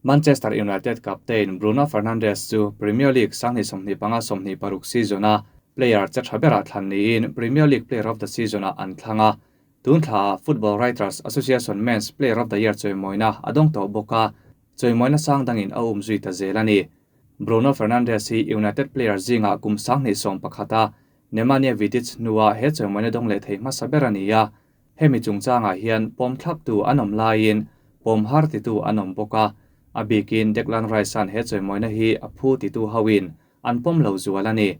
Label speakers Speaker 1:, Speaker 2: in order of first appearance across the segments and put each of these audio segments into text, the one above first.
Speaker 1: Manchester United captain Bruno Fernandes chu Premier League 2025 26 season-a player che tha berah thlan niin Premier League Player of the Season-ah an thlang a. Tun thla Football Writers Association Men's Player of the Year chawimawina a dawng tawh bawk a, chawimawina sang dangin a um zui ta zel a ni. Bruno Fernandes hi United player zingah kum 2011 a Nemanja Vidic hnua he chawimawina dawng leh thei hmasa ber a ni a. Hemi chungchangah hian pawm thlaptu an awm laiin pawm har titu an awm bawk a, a bikin Declan Rice-a'n he chawimawina hi a phu titu hoin an pawm lo zual a ni.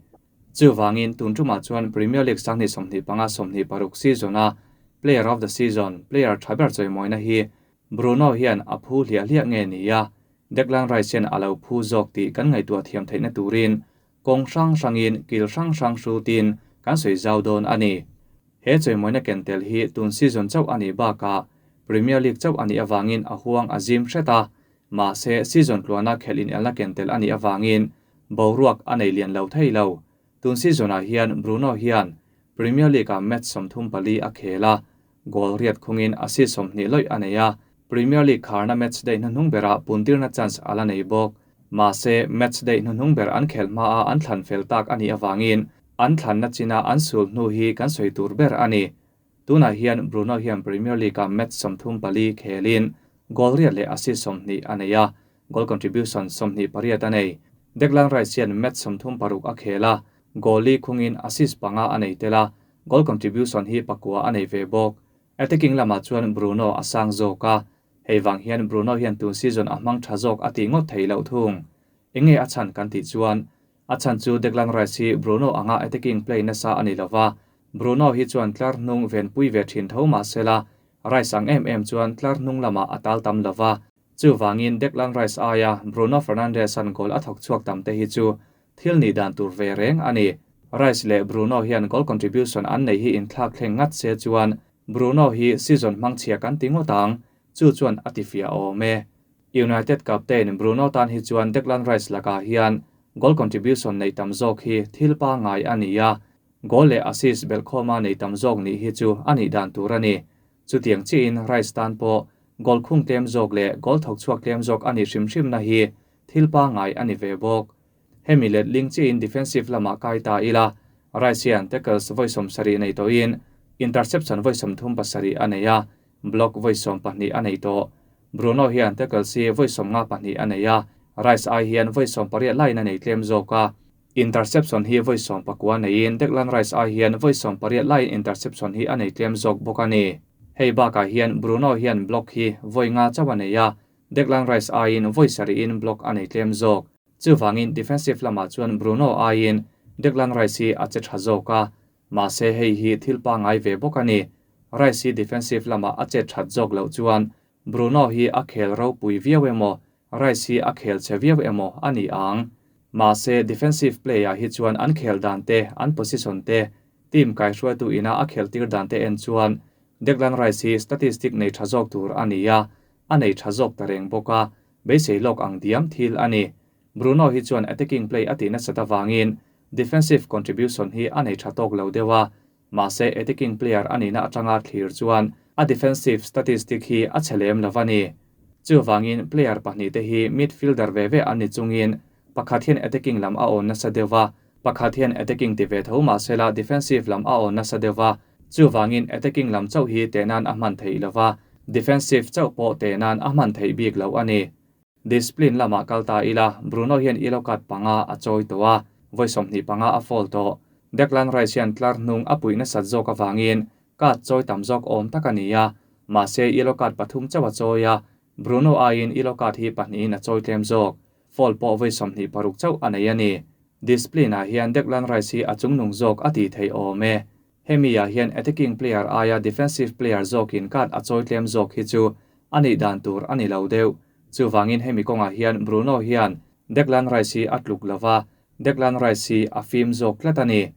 Speaker 1: Chuvangin tun tumah chuan Premier League 2025 26 season-a Player of the Season, player tha ber chawimawina hi Bruno hian a phu hliah hliah nge ni a, Declan Rice hian a lo phu zawk tih kan ngaihtuah thiam theihna turin kawng hrang hrangin kil hrang hrang hrutin kan sawi zau dawn a ni. He chawimawina ken tel hi tun season chauh a nih bakah Premier League chauh a nih avangin a huang a zim hret a, mahse season tluana khelh inelna ken tel a nih avangin boruak a nei lian lo thei lo. Tun season-ah hian Bruno hian Premier League-ah match 34 a khel a, goal riat khungin assist 20 lawih a nei a, Premier League kharna match day hnuhnung berah puntirna chance a la nei bawk. Mahse match day hnuhnung ber an khel hmaa an thlan fel tak a nih avangin an thlanna china an sul hnu hi kan sawi tur ber a ni. Tunah hian Bruno hian Premier League-ah match 34 khelin goal riat leh assist 20 a nei a, goal contribution 28 a nei. Declan Rice hian match 36 a khel a, goal li khungin assist 5 a nei tel a, goal contribution hi 9 a nei ve bawk. Attacking lamah chuan Bruno a sang zawk a, hei wang hian Bruno hian tun season a hmang tha zawk a ti ngawt thei lo thung. Enge a chan kan tih chuan a chan chu Declan Rice hi Bruno anga attacking play nasa ani lova, Bruno hi chuan tlar hnung ven pui ve thin tho ma sela, Rice ang em em chuan tlar hnung lama a tal tam lova, chu wangin Declan Rice aia Bruno Fernandes an goal a thawk chuak tam te hi chu thil ni dan tur ve reng ani. Rice leh Bruno hian goal contribution an nei hi in thlak thleng ngat se chuan Bruno hi season hmang chhia kan ti ngawt ang, chu chuan a ti fia awm e. United captain Bruno tan hi chuan Declan Rice lakah hian goal contribution nei tam zawk hi thil pa ngai ani a, goal leh assist belkhawma nei tam zawk ni hi chu ani dan tur ani. Chutiang chiin Rice tan pawh goal khung tlem zawk leh goal thawk chhuak tlem zawk ani hrim hrim na hi thil pa ngai ani ve bawk. Hemi let ling chiin defensive lama kai ta ila, Rice hian tackles vawi 70 nei tawhin interception vawi 37 a nei a, block vawi 12 a nei tawh. Bruno hian tackles hi vawi 52 a nei a, Rice ai hian vawi 18 line a nei tlem zawk a. Interception hi vawi 19 neiin Declan Rice ai hian vawi 18 line interception hi a nei tlem zawk bawk a ni. Hei bakah hian Bruno hian block hi vawi nga chauh a nei a, Declan Rice aiin vawi sarihin block a nei tlem zawk. Chuwangin defensive lamah chuan Bruno aiin Declan Rice hi a che tha zawk a, mahse hei hi thil pa ngai ve bawk a ni. Rice hi defensive lamah a che that zawk loh chuan Bruno hi a khel ropui viau emaw, Rice hi a khel che viau emaw a ni ang. Mahse defensive player hi chuan an khel dan te, an position te, team kai hruaitu ina a khel tir dan te en chuan Declan Rice hi statistic nei tha zawk tur a ni a, a nei tha zawk ta reng bawk a, beisei lawk ang diam thil a ni. Bruno hi chuan attacking play a ti nasa ta wangin defensive contribution hi a nei tha tawk lo deuh a, mahse attacking player ani na atanga thlir chuan a defensive statistic hi a chelem lova ni. Chu wangin player pahnih te hi midfielder ve ve an ni chungin pakhat hian attacking lam a awn nasa deuh a, pakhat hian attacking ti ve tho mahsela defensive lam a awn nasa deuh a, chu wangin attacking lam chauh hi te nan a hman thei lova, defensive chauh pawh te nan a hman thei bik lo a ni. Discipline lama kalta ila Bruno hian yellow card panga a chawi to a, vawi 25 a foul to. Declan Rice hian tlar hnung a puihna sat zawk awangin card chawi tam zawk awm tak a ni a, mahse yellow card pathum chauh a chawi a, Bruno aiin yellow card hi pahnihin a chawi tlem zawk. Foul pawh vawi 26 chauh a nei a ni. Discipline ah hian Declan Rice hi a chungnung zawk a ti thei awm e. Hemi ah hian attacking player aia defensive player zawkin card a chawi tlem zawk hi chu ani dan tur ani lo deuh. Chuwangin hemi kawngah hian Bruno hian Declan Rice hi a tluk lova, Declan Rice hi a fim zawk tlat a ni.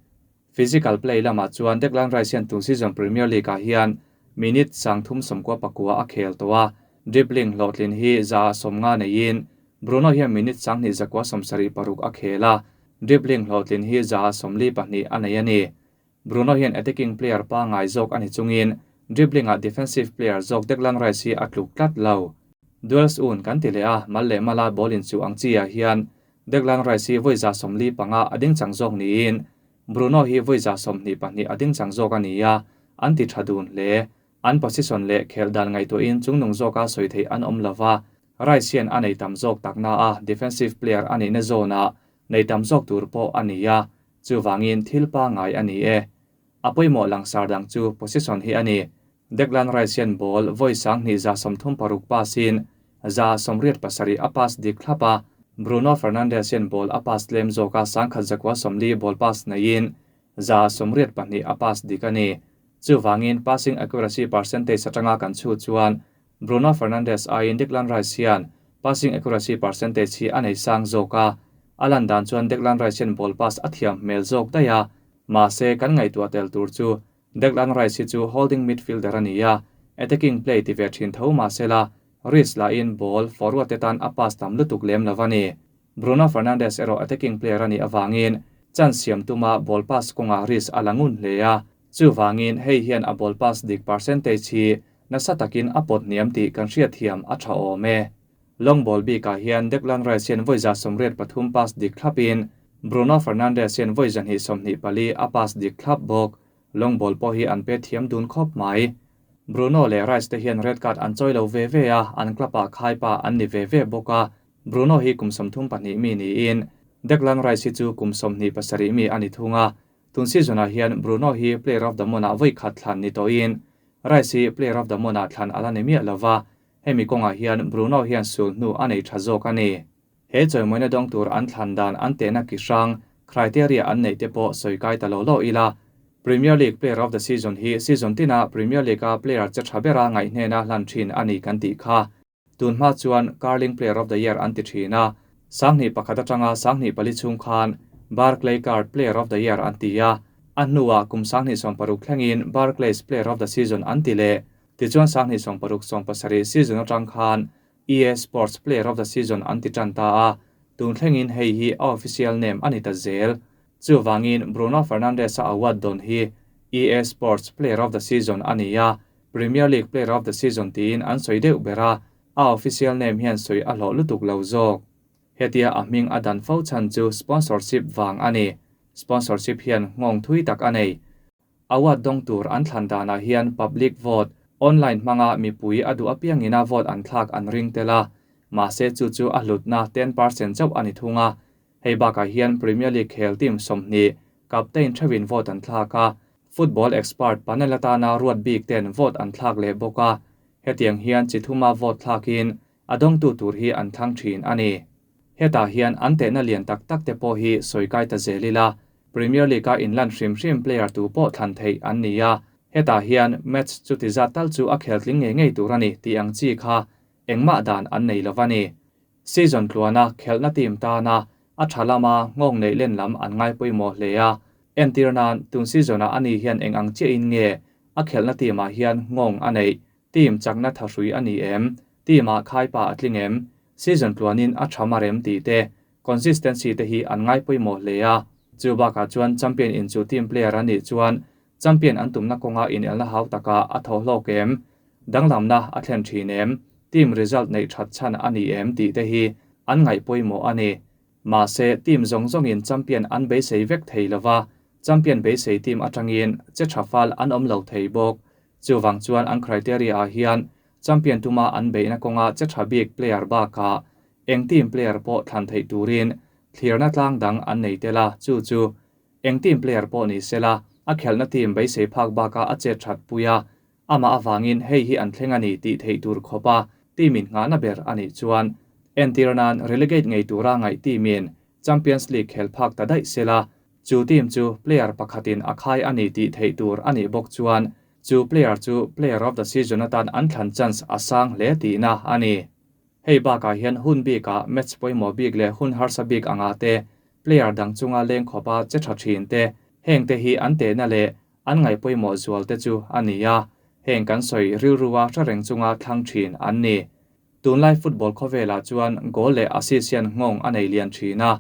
Speaker 1: Physical play lamah chuan Declan Rice hian tun season Premier League ah hian minute 399 a khel to a, dribbling hlawhtlin hi za 50 neiin Bruno hian minute 2176 a khel a, dribbling hlawhtlin hi za 42 a nei a ni. Bruno hian attacking player pa ngai zawk ani chungin dribbling ah defensive player zawk Declan Rice hi a tluk tlat lo. Duels un kan ti leh a, mal leh mala ball inchuh ang chi ah hian Declan Rice hi vawi 145 a ding chang zawk niin Bruno hi vawi 22 a ding chang zawk a ni a, an ti tha dun hle. An position leh khelh dan ngaihtuahin chungnung zawka sawi theih an awm lova, Rice hian a nei tam zawk takna a, defensive player a nihna zawnah nei tam zawk tur pawh a ni a, chuvangin thil pangngai a ni e. A pawimawh langsar dang chu position hi a ni. Declan Rice hian ball vawi 2136 pass in 187 a pass dik thlap a, Bruno Fernandes hian ball a pass tlem zawka 1190 ball pass neiin 182 a pass dik a ni. Chuvangin passing accuracy percentage atanga kan chhu chuan Bruno Fernandes aiin Declan Rice hian passing accuracy percentage hi a nei sang zawk a, a lan dan chuan Declan Rice hian ball pass a thiam hmel zawk daih a, mahse kan ngaihtuah tel tur chu Declan Rice hi chu holding midfielder a ni a, attacking play ti ve thin tho mahsela Rice lahin ball forward te tan a pass tam lutuk lem lo a ni. Bruno Fernandes erawh attacking player a nih avangin chance siam tuma ball pass kawngah Rice a la ngun hle a, chuvangin hei hian a ball pass dik percentage hi nasa takin a pawt hniam tih kan hriat thiam a tha awm e. Long ball bikah hian Declan Rice hian vawi 83 pass dik thlapin Bruno Fernandes hian vawi 224 a pass dik thlap bawk. Long ball pawh hi an pe thiam dun khawp mai. Bruno leh Rice te hian red card an chawi lo ve ve a, an club ah khaipa an ni ve ve bawk a. Bruno hi kum 32 mi niin Declan Rice hi chu kum 27 mi a ni thung a. Tun season ah hian Bruno hi player of the month ah vawi khat thlan ni tawhin Rice hi player of the month ah thlan ala ni miah lova, hemi kawngah hian Bruno hian sul hnu a nei tha zawk a ni. He chawimawina dawng tur an thlan dan an tehna ki hrang criteria an neih te pawh sawi kai ta lo lo ila. Premier League player of the season hi season tina Premier League a player che tha bera ngaihnena hlan thin a ni kan tih kha. Tun hma chuan Carling player of the year an ti thin a, 2001 atanga 2004 chhung khan Barclaycard player of the year an ti a, a hnuah kum 2016 thlengin Barclays player of the season an ti leh. Tichuan 2016-17 season atang khan EA Sports player of the season an ti tan ta a, tun thlengin hei hi a official name ani ta zel. Chuwangin Bruno Fernandes a award don hi EA Sports player of the season ani a, Premier League player of the season tiin an sawi deuh bera, a official name hian sawi a hlawh lutuk lo zawk. Hetia a hming a dan fo chan chu sponsorship wang ani. Sponsorship hian ngawng thui tak anei. Award dong tur an thlan danah hian public vote online hmanga mipui a duh apiangina vote an thlak an ring tela, mahse chu chu a hlutna 10% chauh ani thunga. Hei bakah hian Premier League khel team 20 captain thewin vote an thlak a, football expert panel atana ruat bik ten vote an thlak leh bawk a, hetiang hian chithuma vote thlakin a dawng tu tur hi an thlang thin ani. Hetah hian an tehna lian tak tak te pawh hi sawi kai ta zelila, Premier League a inlan hrim hrim player tu pawh thlan theih an ni a, hetah hian match chu ti zat tal chu a khel tling ngei ngei tur ani tih ang chi kha engmah dan an nei lova ni. Season tluana khelhna team tana a tha lama ngawng nei len lam an ngai pawimawh hle a, entir nan tun season ah ani hian eng ang chiah in nge a khelhna team ah hian ngawng a neih, team chakna tha hrui ani em, team ah khaipa a tling em, season tluanin a tha marem tih te, consistency te hi an ngai pawimawh hle a. Chu bakah chuan champion in chu team player ani chuan champion an tumna kawnga in elna hau taka a tho hlawk em, danglamna a thlen thin em, team result nei that chan ani em tih te hi an ngai pawimawh ani. Mahse team zawng zawngin champion an beisei vek thei lova, champion beisei team atangin che tha fal an awm lo thei bawk. Chuwang chuan an criteria ah hian champion tuma an beihna kawnga che tha bik player bakah eng team player pawh thlan theih turin thlirna tlang dang an nei tela, chu chu eng team player pawh ni sela a khelhna team beisei phak baka a che that puia, ama awangin hei hi an thleng ani tih theih tur khopa team in ngahna ber ani chuan entir nan relegate ngei tura ngai team in Champions League khel phak ta daih sela, chu team chu player pakhatin a khai ani tih theih tur ani bawk chuan chu player chu player of the season atan an thlan chance a sang hle tihna ani. Hei bakah hian hun bikah match pawimawh bik leh hun harsa bik anga te player dang chunga leng khopa che tha thin te heng te hi an tehna leh an ngai pawimawh zual te chu ani a, heng kan sawi rilruwa hre reng chunga thlang thin an ni. Tunlai football khawvelah chuan goal leh assist hian ngawng a nei lian thin a,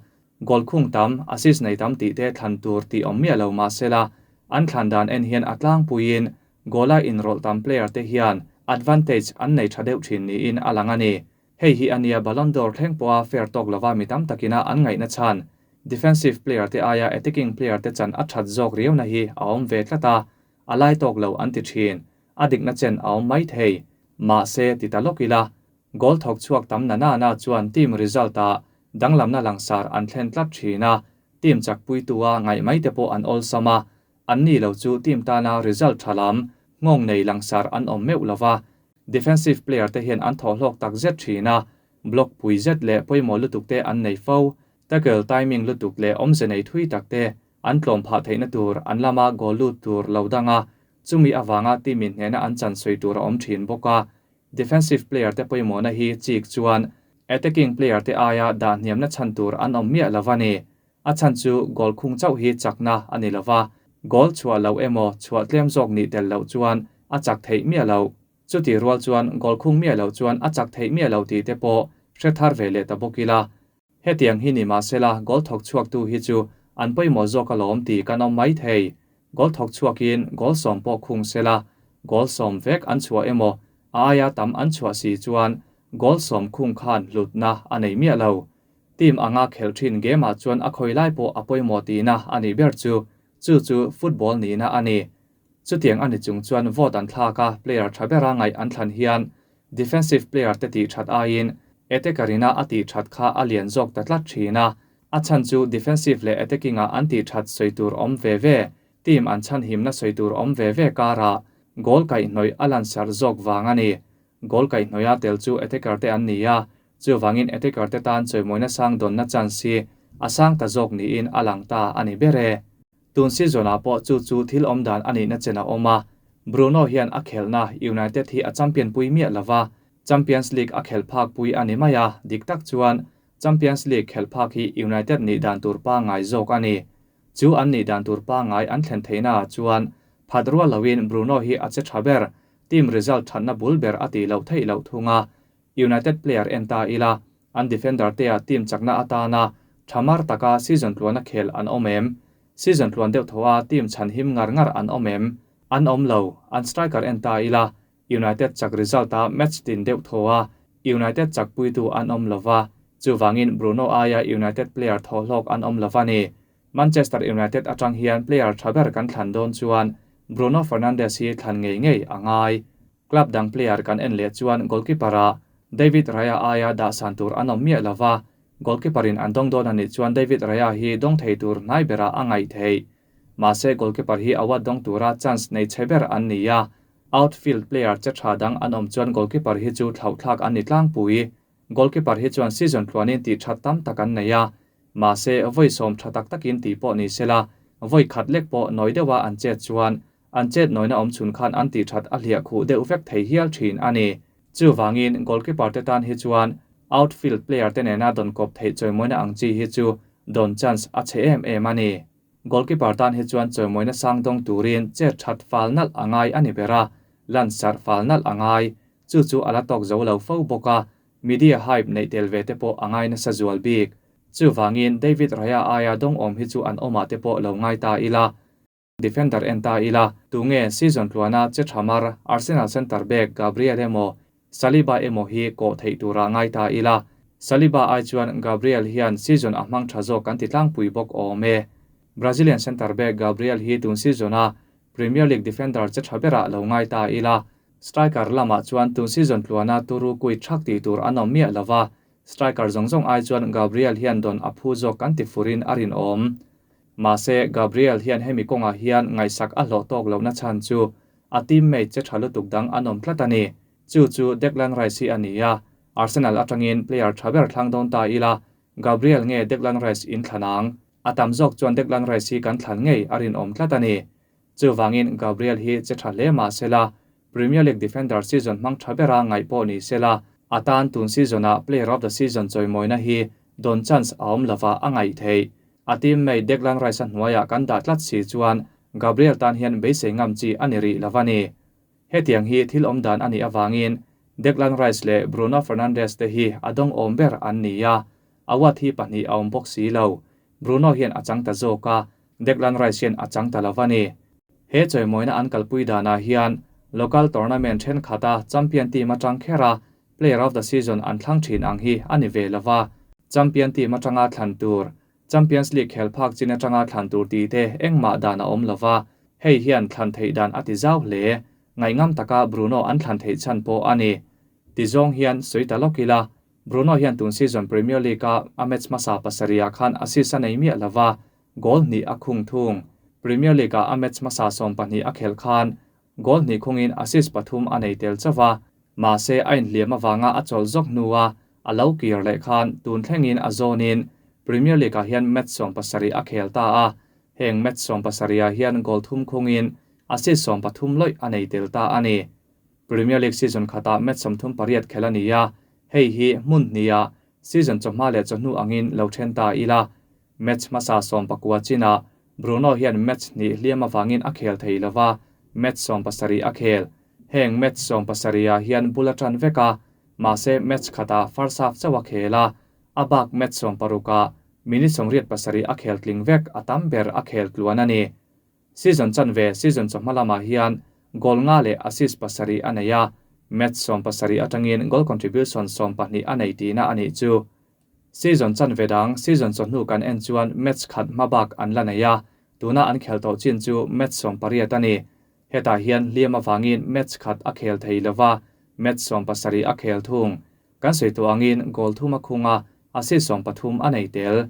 Speaker 1: goal khung tam assist nei tam tih te thlan tur tih awm miah lo mahsela an thlan dan en hian a tlangpuiin goal a inrawlh tam player te hian advantage an nei tha deuh thin niin a lang a ni. Hei hi a nia Ballon d'Or thleng pawha fair tawk lova mi tam takina an ngaihna chhan. Defensive player te aia attacking player te chan a that zawk riauna hi a awm ve tlat a, a lai tawk lo an ti thin. A dikna chen a awm mai thei. Mahse, ti ta lawk ila, goal thawk chhuak tam na na na chuan team result ah danglamna langsar an thlen tlat thin a, team chakpuitua ngaih mai te pawh an awlsam a, an ni lo chu team tana result tha lam nghawng nei langsar an awm meuh lova, defensive player te hian an thawhhlawk tak zet thin a, block pui zet leh pawimawh lutuk te an nei fo, tackle timing lutuk leh awmze nei thui tak te an tlawm phah theihna tur an lama goal lut tur lo dang a, chumi avanga team in hnehna an chan sawi tur a awm thin bawk a. Defensive player te pawimawhna hi chik chuan attacking player te aia dah hniamna chhan tur an awm miah lo a ni. A chhan chu goal khung chauh hi chakna a ni lo va, goal chhuah loh emaw chhuah tlem zawk nih tel loh chuan a chak theih miah loh. Chutih rual chuan goal khung miah loh chuan a chak theih miah loh tih te pawh hre thar ve leh ta bawk ila. Hetiang hi ni mahsela goal thawk chhuaktu hi chu an pawimawh zawk alawm tih kan awm mai thei. Goal thawk chhuakin goal sawm pawh khung sela, goal sawm vek an chhuah emaw a aia tam an chhuah si chuan goal sawm khung khan hlutna a nei miah lo. Team anga khelh thin game ah chuan a khawi lai pawh a pawimawh tihna a nih ber chu, chu chu football nihna a ni. Chutiang a ni chung chuan vote an thlak a, player tha bera ngaih an thlan hian defensive player te tih that aiin attacker ina a tih that kha a lian zawk ta tlat thin a. A chhan chu defensive leh attacking ah an tih that sawi tur awm ve ve, team an chhan himna sawi tur awm ve ve karah goal kaihhnawih a lansarh zawk vang a ni. Goal kaihhnawih a tel chu attacker te an ni a, chuvangin attacker te tan chawimawina sang dawnna chance hi a sang ta zawk niin a lang ta a ni ber e. Tun season ah pawh chu chu thil awm dan a nihna chen a awm a, Bruno hian a khelhna United hi a champion pui miah lova, Champions League a khelh phak pui a ni mai a, dik tak chuan Champions League khelh phak hi United nih dan tur pangngai zawk a ni. Chu an nih dan tur pangngai an thlen theihna ah chuan phat rual loin Bruno hi a che tha ber, team result thatna bul ber a tih loh theih loh thung a. United player en ta ila, an defender te ah team chakna atana tha mar taka season tluana khel an awm em? Season tluan deuh tho a team chhan him ngar ngar an awm em? An awm lo, an striker en ta ila, United chak result a match tin deuh tho a United chak puitu an awm lova, chuvangin Bruno aia United player thawhlawk an awm lova ni. Manchester United atang hian player tha ber kan thlan dawn chuan Bruno Fernandes hi thlan ngei ngei a ngai. Club dang player kan en leh chuan goalkeeper ah David Raya aia dahsan tur an awm miah lova, goalkeeper in an dawng dawn a nih chuan David Raya hi dawng thei tur hnai berah a ngaih theih. Mahse goalkeeper hi award dawng tura chance nei chhe ber an ni a, Outfield player che tha dang an awm chuan goalkeeper hi chu thlauhthlak an ni tlangpui. Goalkeeper hi chuan season tluanin tih that tam tak an nei a, mahse vawi sawm tha tak takin tih pawh ni sela, vawi khat lek pawh nawi deuha an chet chuan an chet nawina awm chhun khan an tih that a hliah khuh deuh vek thei hial thin a ni. Chuvangin goalkeeper te tan hi chuan outfield player te nena dawn kawp theih chawimawina ang chi hi chu dawn chance a chhe em em a ni. Goalkeeper tan hi chuan chawimawina sang dawng turin chet that fal nalh a ngai a ni ber a, lan sarh fal nalh a ngai. Chu chu a la tawk zo lo fo bawk a, media hype neih tel ve te pawh a ngai nasa zual bik. Chuvangin David Raya aia dawng awm hi chu an awmah te pawh lo ngai ta ila. Defender en ta ila, tunge season tluana che tha mar Arsenal centre back Gabriel emaw Saliba emaw hi kawh theih tura ngai ta ila, Saliba ai chuan Gabriel hian season a hmang tha zawk kan ti tlangpui bawk awm e. Brazilian centre back Gabriel hi tun season a Premier League defender che tha berah lo ngai ta ila, striker lamah chuan tun season tluana turu kui thak tih tur an awm miah lova, striker zawng zawng ai chuan Gabriel hian dawn a phu zawk kan ti furin a rinawm. Mahse, Gabriel hian hemi kawngah hian ngaihsak a hlawh tawk lohna chhan chu a teammate che tha lutuk dang an awm tlat a ni. Chu chu Declan Rice hi a ni a, Arsenal atangin player tha ber thlang dawn ta ila, Gabriel nge Declan Rice in thlan ang? A tam zawk chuan Declan Rice hi kan thlan ngei a rinawm tlat a ni. Chuvangin Gabriel hi che tha hle mah sela, Premier League defender season hmang tha bera ngaih pawh ni sela, a tan tun season-ah Player of the Season chawimawina hi dawn chance a awm lova a ngaih theih. A teammate Declan Rice-a hnuaiah kan dah tlat si chuan Gabriel tan hian beisei ngam chi a ni rih lo a ni. Hetiang hi thil awm dan a nih avangin Declan Rice leh Bruno Fernandes te hi a dawng awm ber an ni a, award hi pahnih a awm bawk si lo. Bruno hian a chang ta zawk a, Declan Rice hian a chang ta lo a ni. He chawimawina an kalpui danah hian Local tournament ṭhenkhata champion team aṭang khera player of the season an thlang ṭhin ang hi a ni ve lova, champion team aṭanga thlan tur, Champions League khel phak chin aṭanga thlan tur tih te engmah dan a awm lova, hei hian thlan theih dan a ti zau hle. Ngaihngam taka Bruno an thlan theih chhan pawh a ni. Ti zawng hian sawi ta lawk ila, Bruno hian tun season Premier League-a a match hmasa pasarihah khan assist a nei miah lova, goal hnih a khung thung. Premier League-a a match hmasa 12 a khelh khan goal hnih khungin assist pathum a nei tel chauh a, mahse a inhliam avanga a chawlh zawk hnua a lo kir leh khan tun thlengin a zawnin Premier League-ah hian match 70 a khel ta a, heng match 70-ah hian goal thum khungin assist 13 lawih a nei tel ta a ni. Premier League season khatah match 38 khel a ni a, hei hi hmun hniha season chawhma leh chawhnu angin lo then ta ila. Match hmasa 19 chinah Bruno hian match hnih hliam avangin a khel thei lova, match 70 a khel. Heng match 70-ah hian bul a tan vek a, mahse match khatah first half chauh a khel a, a bak match 60-ah minute 87 a khel tling vek a tam ber a khel tluan a ni. Season chanve season chawhma lamah hian goal nga leh assist pasarih a nei a, match 70 atangin goal contribution 12 a nei tihna a nih chu. Season chanve dang season chawhnu kan en chuan match khat hma bak an la nei a, tuna an khel tawh chin chu match 80 a ni. Hetah hian hliam avangin match khat a khel thei lova, match 70 a khel thung. Kan sawi tawh angin goal thum a khung a, assist 13 a nei tel.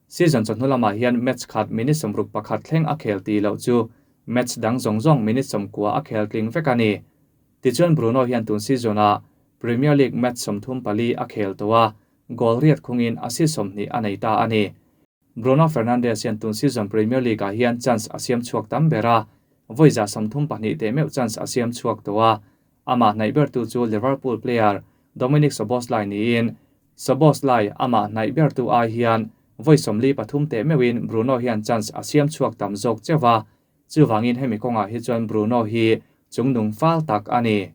Speaker 1: Season chawhnu lamah hian match khat minute 61 thleng a khel tih loh chu match dang zawng zawng minute 90 a khel tling vek a ni. Tichuan Bruno hian tun season-ah Premier League match 34 a khel tawh a, goal riat khungin assist 20 a nei ta a ni. Bruno Fernandes hian tun season Premier League-ah hian chance a siam chhuak tam ber a, vawi 132 teh meuh chance a siam chhuak tawh a. Amah hnaih bertu chu Liverpool player Dominic Szoboszlai niin, Szoboszlai amah hnaih bertu ai hian vawi 43 teh meuhin Bruno hian chance a siam chhuak tam zawk cheuh a, chuvangin hemi kawngah hi chuan Bruno hi chungnung fal tak a ni.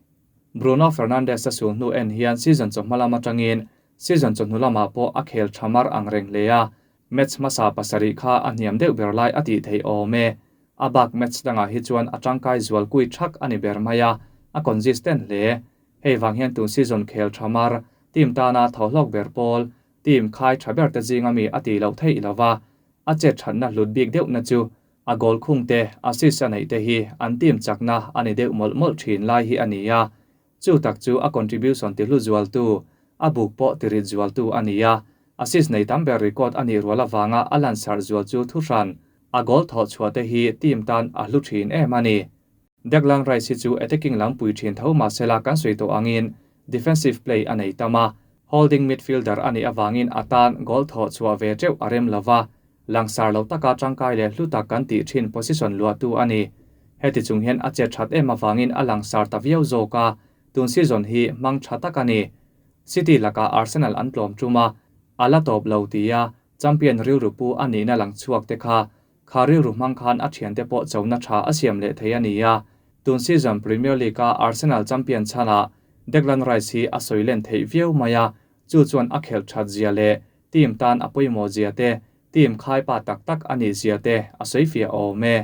Speaker 1: Bruno Fernandes a sul hnu en hian season chawhma lam atangin season chawhnu lamah pawh a khel thamar ang reng hle a, match hmasa pasarih kha a hniam deuh ber lai a tih theih awm e. A bak match dangah hi chuan a tangkai zual kui thak a ni ber mai a, a consistent hle. Hei vang hian tun season khel thamar, team tana tho hlawk ber pawl, team khai tha ber te zinga mi a tih loh theih lova, a chet thatna hlut bik deuh na chu a goal khung te assist a neih te hi an team chakna a ni deuh mawlh mawlh thin lai hi a ni a. Chu tak chu a contribution ti hlu zual tu, a buk pawh ti rit zual tu a ni a. Assist nei tam ber record a nih rual awanga a lan sar zual chu thuhran, a goal thaw chhuah te hi team tan a hlu thin em a ni. Declan Rice hi chu attacking lam pui thin tho mahsela kan sawi tawh angin defensive play a nei tam a, holding midfielder a nih awangin a tan goal thaw chhuah ve teuh a rem lova, langsar lo taka tangkai leh hlu tak kan tih thin position luah tu a ni. Heti chung hian a che that em awangin a langsar ta viau zawk a, tun season hi hmang tha tak a ni. City laka Arsenal an tlawm tuma, a la tawp lo tia champion rilru pu a nihna lang chhuak te kha, kha rilru hmang khan a thian te pawh chona tha a siam leh thei a ni a. Tun season Premier League a Arsenal champion chana Declan Rice hi a sawi len theih viau mai a, chu chuan a khel that zia leh team tan a pawimawh zia te, team khai pa tak tak a nih zia te a sawi fia awm e.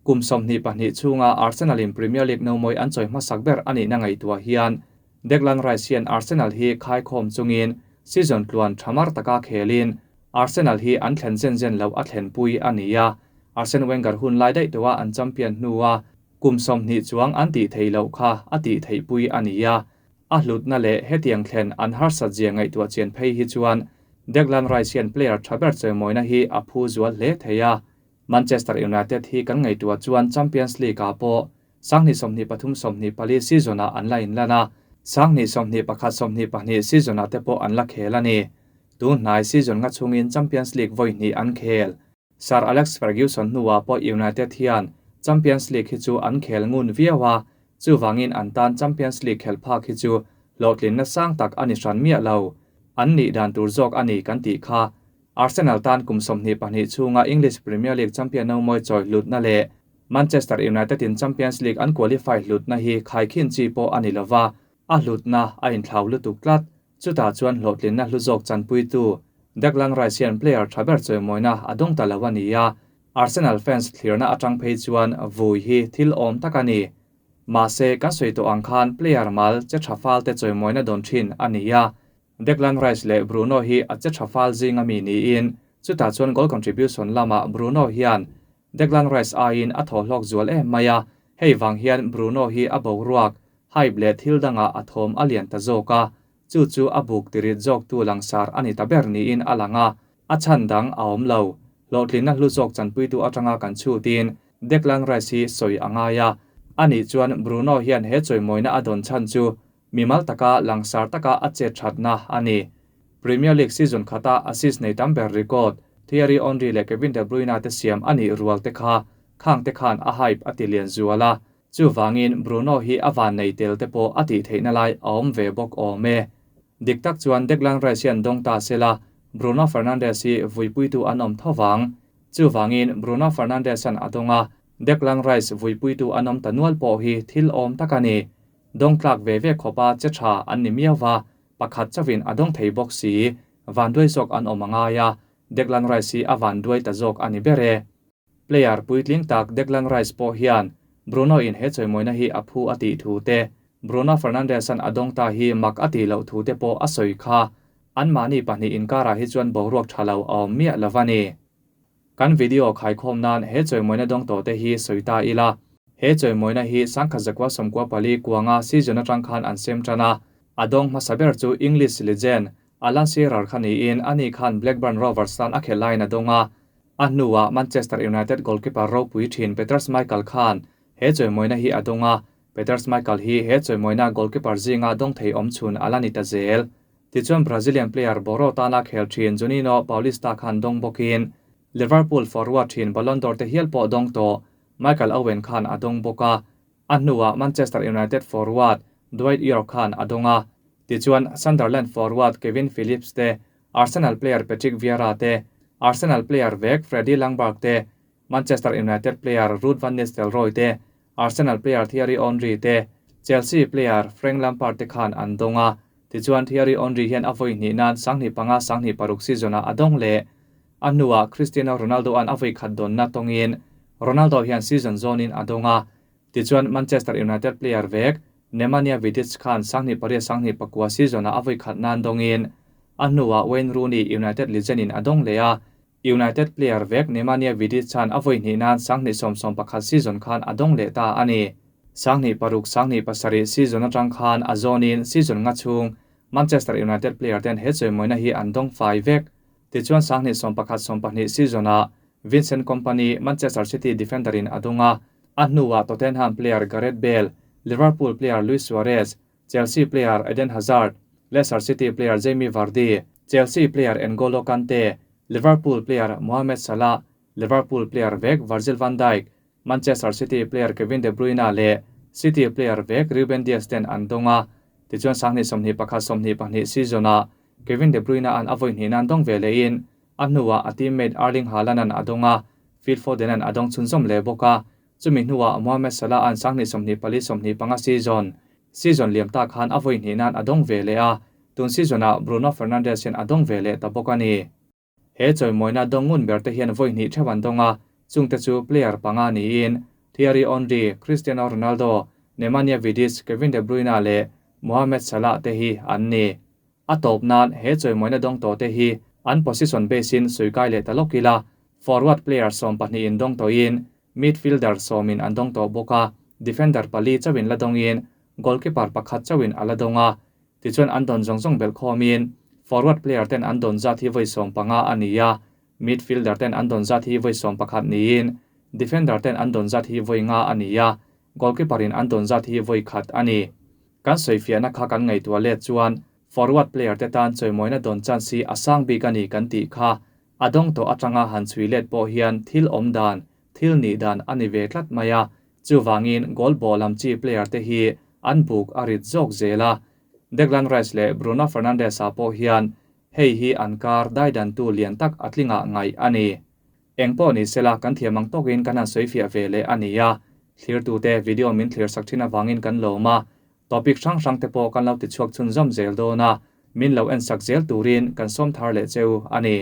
Speaker 1: Kum 22 chunga Arsenal in Premier League no moi an chawi hmasak ber ani na ngai tua hian Declan Rice hian Arsenal hi khai khawm chungin season tluan thamar taka khelin Arsenal hi an thlen zen zen lo a thlen pui a ni a. Arsene Wenger hun lai daih tua an champion hnuwa kum 20 chuang an ti thei lo kha a ti thei pui a ni a. A hlutna leh hetiang thlen an harsat zia ngai tua chian phei hi chuan Declan Rice hian player thaber chawi hi a phu zual hle thei a. Manchester United hi kan ngai tua chuan Champions League a pawh 2023 24 season a an la in lana 2021 22 season a te pawh an la khel a ni. Tun hnai season nga chungin Champions League voi hnih an khel. Sir Alex Ferguson hnuah pawh United hian Champions League hi chu an khel ngun viau a, chuwangin an tan Champions League khel phak hi chu hlawhtlin na sang tak ani hran miah lo. An nih dan tur zawk ani kan tih kha. Arsenal tan kum 22 chunga English Premier League champion no moi chawi hlutna leh Manchester United in Champions League an qualify hlutna hi khaikhin chi pawh ani lova, a hlutna a inthlau lutuk tlat. Chutah chuan hlawhtlinna hlu zawk chanpui tu Declan Rice hian player thaber chawimawina a dawng ta lo a ni a. Arsenal fans thlirna atang phei chuan vui hi thil awm tak a ni. Mahse, kan sawi tawh ang khan player mal che tha fal te chawimawina dawn thin a ni a. Declan Rice leh Bruno hi a che tha fal zinga mi niin, chutah chuan goal contribution lamah Bruno hian Declan Rice aiin a thawhhlawk zual em mai a, hei vang hian Bruno hi a boruak, hype leh thil dangah a thawm a lian ta zawk a, chu chu a buk tirit zawktu langsar a ni ta ber niin a lang a, a chhan dang a awm lo. Hlawhtlinna hlu zawk chanpuitu atanga kan chhutin Declan Rice hi sawi a ngai a, ani chuan Bruno hian he chawimawina a dawn chhan chu mimal taka langsar taka a chet thatna a ni. Premier League season khata assist nei tam ber record Thierry Henry leh Kevin De Bruyne te siam a nih rual te kha khang te khan a hype a ti lian zual a, chuvangin Bruno hi a van nei tel te pawh a tih theihna lai a awm ve bawk awm e. Dik tak chuan Declan Rice hian dawng ta sela Bruno Fernandes hi vuipuitu an awm tho vang. Chuvangin Bruno Fernandes-a'n a dawng a, Declan Rice vuipuitu an awm ta nual pawh hi thil awm tak a ni. Dawng tlak ve ve khawpa che tha an ni miau va, pakhat chauhin a dawng thei bawk si. Vanduai zawk an awm a ngai a, Declan Rice hi a vanduai ta zawk a ni ber e. Player puitling tak Declan Rice pawh hian Bruno in he chawimawina hi a phu a tih thu te, Bruno Fernandes-a'n a dawng ta hi mak a tih loh thu te pawh a sawi kha. Anmahni pahnih inkarah hi chuan boruak tha lo a awm miah lo a ni. Kan video khaikhawm nan he chawimawina dawng tawh te hi sawi ta ila. He chawimawina hi sangkhat zakua sawmkua pali kuanga season atang khan an sem tan a, a dawng hmasa ber chu English legend Alan Shearer kha niin ani khan Blackburn Rovers tan a khelh laiin a dawng a. A hnuah Manchester United goalkeeper ropui thin Peter Schmeichel khan he chawimawina hi a dawng a, Peter Schmeichel hi he chawimawina goalkeeper zinga dawng thei awm chhun a la ni ta zel. Tichuan Brazilian player Boro tana khel thin Juninho Paulista khan dawng bawkin Liverpool forward thin Ballon d'Or te hial pawh dawng tawh Michael Owen khan a dawng bawk a. A hnuah Manchester United forward Dwight Yorke khan a dawng a. Tichuan Sunderland forward Kevin Phillips te, Arsenal player Patrick Vieira te, Arsenal player vek Freddie Ljungberg te, Manchester United player Ruud van Nistelrooy te, Arsenal player Thierry Henry te, Chelsea player Frank Lampard te khan an dawng a. Tichuan Thierry Henry hian a vawi hnih nan sanghnih panga sanghnih paruk season-ah a dawng leh. A hnuah Cristiano Ronaldo-a'n a vawi khat dawnna tawngin Ronaldo hian season zawnin a dawng a. Tichuan Manchester United player vek Nemanja Vidic khan sanghnih pariat sanghnih pakua season-ah a vawi khat nan dawngin a hnuah Wayne Rooney United legend-in a dawng leh a. United player vek Nemanja Vidic chan a vawi hnih nan sanghnih 11 season khan a dawng leh ta a ni. Sanghnih paruk sanghnih pasarih season atang khan a zawnin season nga chhung Manchester United player ten he chawimawina hi an dawng fai vek. Tichuan sanghnih 11 12 season-ah Vincent Kompany Manchester City defender in a dawng a, a hnuah Tottenham player Gareth Bale, Liverpool player Luis Suarez, Chelsea player Eden Hazard, Leicester City player Jamie Vardy, Chelsea player N'Golo Kante, Liverpool player Mohamed Salah, Liverpool player vek Virgil van Dijk, Manchester City player Kevin De Bruyne leh City player vek Ruben Dias ten an dawng a. Tichuan sanghnih 21 22 season-ah Kevin De Bruyne an a vawi hnih nan dawng ve lehin a hnuah a teammate Erling Haaland an a dawng a, Phil Foden an a dawng chhunzawm leh bawk a. Chumi hnuah Mohamed Salah an sanghnih 24 25 season season liam ta khan a vawi hnih nan a dawng ve leh a, tun season-ah Bruno Fernandes hian a dawng ve leh ta bawk a ni. He chawimawina dawng ngun ber te hian vawi hnih theuh an dawng a, chungte chu player panga niin Thierry Henry, Cristiano Ronaldo, Nemanja Vidic, Kevin De Bruyne leh Mohamed Salah te hi an ni. A tawp nan he chawimawina dawng tawh te hi an position base-in suikai leh ta lawk ila, forward player 12 in dawng tawhin midfielder 10 in an dawng tawh bawk a, defender pali chauhin la dawngin goalkeeper pakhat chauhin a la dawng a. Tichuan an dawn zawng zawng belh khawmin forward player ten an dawn zat hi vawi 15 a ni a, midfielder ten an dawn zat hi vawi 11 niin defender ten an dawn zat hi vawi 5 a ni a, goalkeeper in an dawn zat hi vawi khat a ni. Kan sawifiahna kha kan ngaihtuah let chuan forward player te tan chawimawina dawn chance hi a sang bik a ni kan tih kha a dawng tawh atanga han chhui let pawh hian thil awm dan, thil nih dan a ni ve tlat mai a, chuvangin goal ball lam chi player te hi an buk a rit zawk zel a. Declan Rice leh Bruno Fernandes a pawh hian hei hi an kar daidan tu lian tak a tlingah ngaih a ni. Eng pawh ni sela kan thiam ang tawkin kan han sawifiah ve leh a ni a, thlir tu te video min thlir sak thin awangin kan lawm a, topic hrang hrang te pawh kan lo ti chhuak chhun zawm zel dawn a, min lo en sak zel turin kan sawm thar leh cheu a ni.